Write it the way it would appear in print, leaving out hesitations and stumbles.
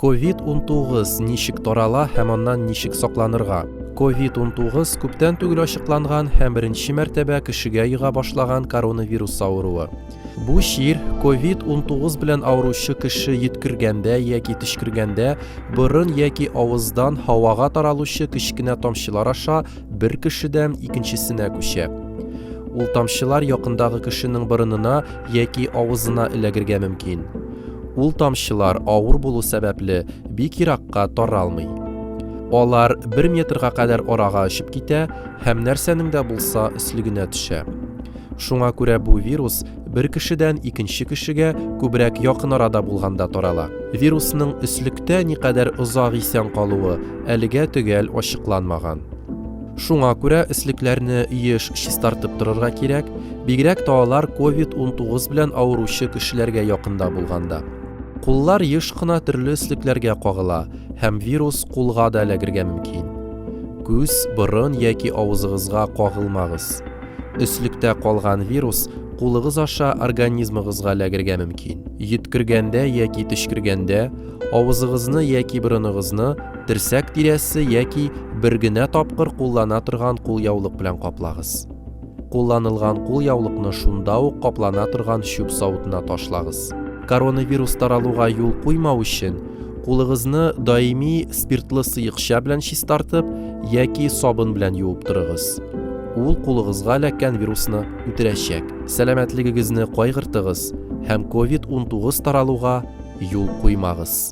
Ковид-19 ничек тарала һәм аннан ничек сакланырга? Ковид-19 күптән түгел ачыкланган һәм беренче мәртәбә кешегә йога башлаган коронавирус авыруы. Бу чир ковид-19 белән авыручы кеше йөткергәндә яки төчкергәндә борын яки авыздан һавага таралучы кечкенә тамчылар аша бер кешедән икенчесенә күчә. Ул тамчылар якындагы кешенең борынына яки авызына эләгергә мөмкин. Ул тамчылар авыр булу сәбәпле бик еракка таралмый. Алар бер метрга кадәр арага очып китә һәм нәрсәнең дә булса өслегенә төшә. Шуңа күрә бу вирус бер кешедән икенче кешегә күбрәк якын арада булганда тарала. Вирусның өслектә никадәр озак исән калуы әлегә төгәл ачыкланмаган. Шуңа күрә өслекләрне еш чистартып торырга кирәк, бигрәк тә алар ковид-19 белән авыручы кешеләргә якында булганда. Куллар еш кына төрле өслекләргә кагыла һәм вирус кулга да эләгергә мөмкин. Күз, борын яки авызыгызга кагылмагыз. Өслектә калган вирус кулыгыз аша организмыгызга эләгергә мөмкин. Йөткергәндә яки төчкергәндә авызыгызны яки борыныгызны терсәк тирәсе яки бер генә тапкыр куллана торган кулъяулык белән каплагыз. Кулланылган кулъяулыкны шунда ук каплана торган чүп савытына ташлагыз. Коронавирус таралуга юл куймау өчен, кулыгызны даими спиртлы сыекча белән чистартып яки сабын белән юып торыгыз. Ул кулыгызга эләккән вирусны үтерәчәк. Сәламәтлегегезне кайгыртыгыз һәм ковид-19 таралуга юл куймагыз.